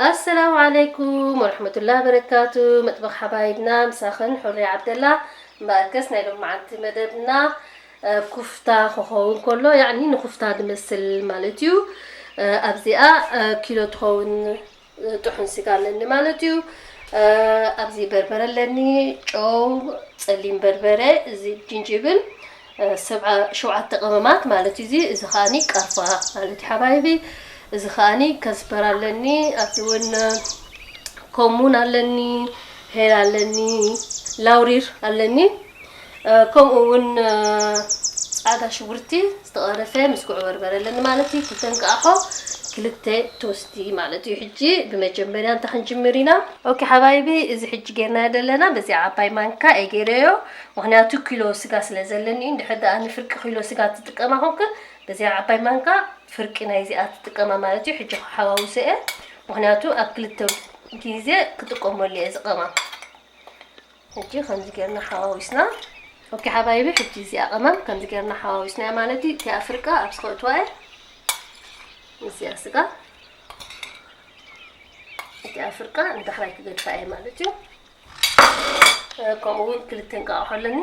ኣሰላሙ ዓለይኩም ወረሕመቱላሂ ወበረካቱ። መጥበኽ ሓባይብና ምሳኽን ሑሪ ዓብደላ። እምበኣርከስ ናይ ሎማዓንቲ መደብና፣ እ፣ ኩፍታ ክኸውን ከሎ፣ ያዕኒ ንኩፍታ ዝመስል ማለት እዩ። እ፣ ኣብዚኣ፣ እ፣ ኪሎ ትኸውን፣ እ፣ ጥሑን ስጋ ኣለኒ ማለት እዩ። እ፣ ኣብዚ በርበረ ኣለኒ፣ ጨው፣ ጸሊም በርበረ፣ እዚ ጅንጅብል፣ እ፣ ሰብዓ-፣ ሸውዓተ ቀመማት ማለት እዩ። እዚ፣ እዚ ከኣኒ ቀርፋ ማለት እዩ ሓባይቢ። እዚ ከኣኒ ከዝበራ ኣለኒ። ኣብዚ እውን፣ እ፣ ከሙን ኣለኒ፣ ሄል ኣለኒ፣ ላውሪር ኣለኒ። እ፣ ከምኡ እውን፣ እ፣ ጻዕዳ ሽጉርቲ ዝተቐረፈ ምስ ጉዕ በርበረ ኣለኒ ማለት እዩ። ክልተ እንቃቑሖ፣ ክልተ ቶስቲ ማለት እዩ። ሕጂ ብመጀመርያ እንታይ ክንጅምር ኢና? ኦኬ ሓባይቢ፣ እዚ ሕጂ ጌርናዮ ዘለና በዚኣ ዓባይ ማንካ እየ ጌረዮ። ምኽንያቱ ኪሎ ስጋ ስለ ዘለኒ፣ እንድሕር ደኣ ንፍርቂ ኪሎ ስጋ ትጥቀማ ኮንክን፣ በዚኣ ዓባይ ማንካ ፍርቂ ናይዚኣ ትጥቀማ ማለት እዩ። ሕጂ ክሓዋውሶ እየ። ምኽንያቱ ኣብ ክልተ ግዜ ክጥቀመሉ እየ እዚ ቀማም። ሕጂ ከምዚ ጌርና ሓዋዊስና። ኦኬ ሓባይቢ፣ ሕጂ እዚኣ ቀማም ከምዚ ጌርና ሓዋዊስናያ ማለት እዩ። እቲኣ ፍርቃ ኣብዚ ከእትዋ እየ። እዚኣ ስጋ፣ እቲኣ ፍርቃ ንዳሕራይ ክገድፋ እየ ማለት እዩ። እ፣ ከምኡ እውን ክልተ እንቃቑሖ ኣለኒ።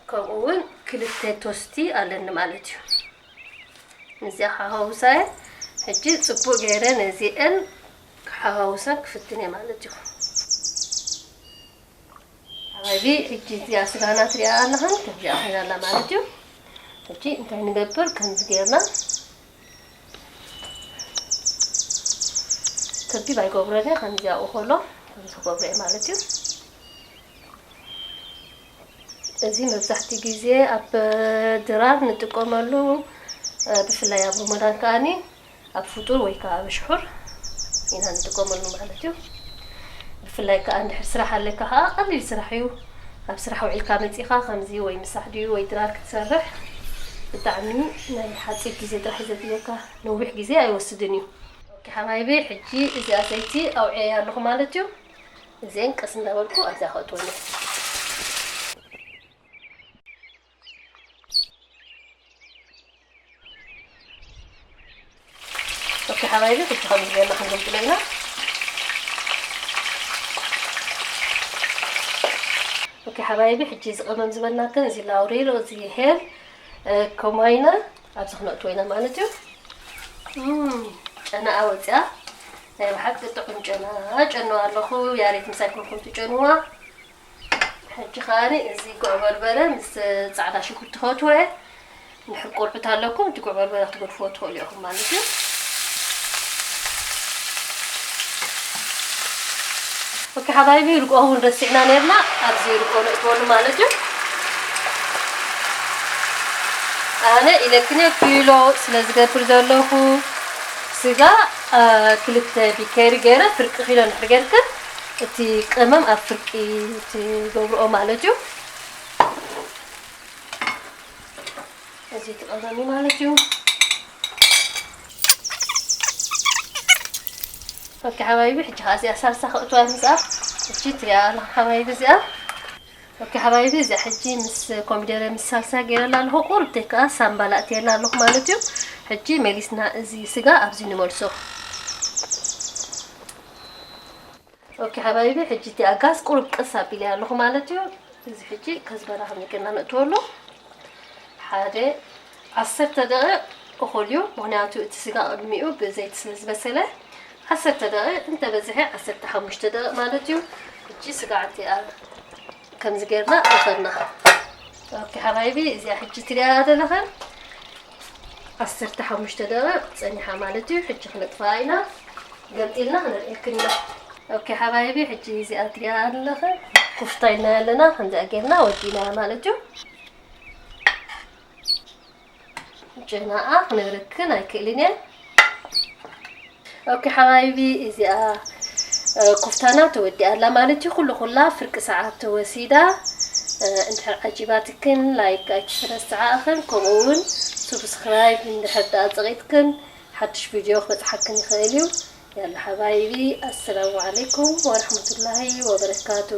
ከምኡ እውን ክልተ ቶስቲ ኣለኒ ማለት እዩ። እዚኣ ሓዋውሳየ። ሕጂ ጽቡቕ ገይረ ነዚአን ክሓዋውሰን ክፍትን እየ ማለት እዩ። ሓባይቢ፣ ሕጂ እዚኣ ስጋና ትሪኣ ኣለኽን፣ ከምዚኣ ኮይና ኣላ ማለት እዩ። ሕጂ እንታይ ንገብር? ከምዚ ጌርና ከቢብ ኣይገብሮን እየ፣ ከምዚኣ እኾሎ፣ ከምዚ ክገብሮ እየ ማለት እዩ። እዚ መብዛሕትኡ ግዜ ኣብ ድራር ንጥቀመሉ፣ እ፣ ብፍላይ ኣብ ሮመዳን ከኣኒ ኣብ ፍጡር ወይ ከኣ ኣብ ሽሑር ኢና ንጥቀመሉ ማለት እዩ። ብፍላይ ከኣ እንድሕር ስራሕ ኣለካ ከኣ ቀሊል ስራሕ እዩ። ኣብ ስራሕ ውዒልካ መጺኻ ከምዚ ወይ ምሳሕ ድዩ ወይ ድራር ክትሰርሕ ብጣዕሚ ናይ ሓጺር ግዜ ጥራሕ እዩ ዘድልየካ፣ ነዊሕ ግዜ ኣይወስድን እዩ። ኦኬ ሓባይቢ፣ ሕጂ እዚኣ ዘይቲ ኣውዕየያ ኣለኹ ማለት እዩ። እዚአን ቀስ እንዳበልኩ ኣብዚኣ ከእትወን እየ። ኦኬ ሓባይቢ፣ ሕጂ ከምዚ ጌርና ክንገልብጦ ኢና። ኦኬ ሓባይቢ፣ ሕጂ እዚ ቀመም ዝበልናክን፣ እዚ ላውሪል፣ እዚ ሄል፣ እ፣ ኮማይና ኣብዚ ክነእትዎ ኢና ማለት እዩ። እም፣ ጨናኣ ወፂኣ። ናይ ብሓቂ ጥዑም ጨና ጨንዋ ኣለኹ። ያሬት ምሳይ ኮንኩም ትጨንዋ። ሕጂ ከኣኒ እዚ ጉዕ በርበረ ምስ ጻዕዳ ሽጉርቲ ከእትዎ እየ። እንድሕር ቆልዑት ኣለኩም፣ እቲ ጉዕ በርበረ ክትገድፍዎ ትኽእሉ ኢኹም ማለት እዩ። ኦኬ ሓባይቢ፣ ርግኦ እውን ረሲዕና ነርና። ኣብዚ ርግኦ ነእትወሉ ማለት እዩ። ኣነ ኢለክን ኪሎ ስለ ዝገብር ዘለኹ ስጋ፣ አ፣ ክልተ ቢከሪ ገይረ ፍርቂ ኪሎ እንድሕር ጌርክን እቲ ቀመም ኣብ ፍርቂ ትገብርኦ ማለት እዩ። እዚ ትቐመሚ ማለት እዩ። ኦኬ ሓባይቢ፣ ሕጂ ከዓ እዚኣ ሳልሳ ከእትዋ ምስኣ። ሕጂ ትሪኣ ኣለኹ ሓባይቢ እዚኣ። ኦኬ ሓባይቢ፣ እዚኣ ሕጂ ምስ ኮሚደረ ምስ ሳልሳ ገይረላ ኣለኹ። ቁሩብ ተይከኣ ሳምባላ እትየላ ኣለኹ ማለት እዩ። ሕጂ መሊስና እዚ ስጋ ኣብዚ ንመልሶ። ኦኬ ሓባይቢ፣ ሕጂ እቲኣ ጋዝ ቁሩብ ቀስ ኣቢለ ኣለኹ ማለት እዩ። እዚ ሕጂ ከዝበራ ከመይ ጌርና ነእትወሉ? ሓደ ዓሰርተ ደቂቕ እኹል እዩ፣ ምኽንያቱ እቲ ስጋ ቅድሚኡ ብዘይቲ ስለ ዝበሰለ። ዓሰርተ ደቂቕ እንተበዝሐ ዓሰርተ ሓሙሽተ ደቂቕ ማለት እዩ። ሕጂ ስጋ እቲኣ ከምዚ ጌርና እኸና። ኦኬ ሓባይቢ፣ እዚኣ ሕጂ ትሪኣ ዘለኽን ዓሰርተ ሓሙሽተ ደቂቕ ጸኒሓ ማለት እዩ። ሕጂ ክነጥፍኣ ኢና፣ ገምጢልና ክነርእየክን ኢና። ኦኬ ሓባይቢ፣ ሕጂ እዚኣ ትሪኣ ኣለኽን ኩፍታ ኢልና ኣለና፣ ከምዚኣ ጌርና ወዲእናያ ማለት እዩ። ጨናኣ ክነግረክን ኣይክእልን እየ። ኦኬ ሓባይቢ፣ እዚኣ፣ እ፣ ኩፍታና ተወዲኣ ኣላ ማለት እዩ። ኩሉ ኩላ ፍርቂ ሰዓት ተወሲዳ። እ፣ እንድሕር ዓጂባትክን ላይክ ኣይትረስዓ እኽን፣ ከምኡ እውን ሱብስክራይብ እንድሕር ደኣ ጸቒጥክን ሓድሽ ቪድዮ ክበጽሓክን ይኽእል እዩ። ያላ ሓባይቢ፣ ኣሰላሙ ዓለይኩም ወረሕመቱላሂ ወበረካቱ።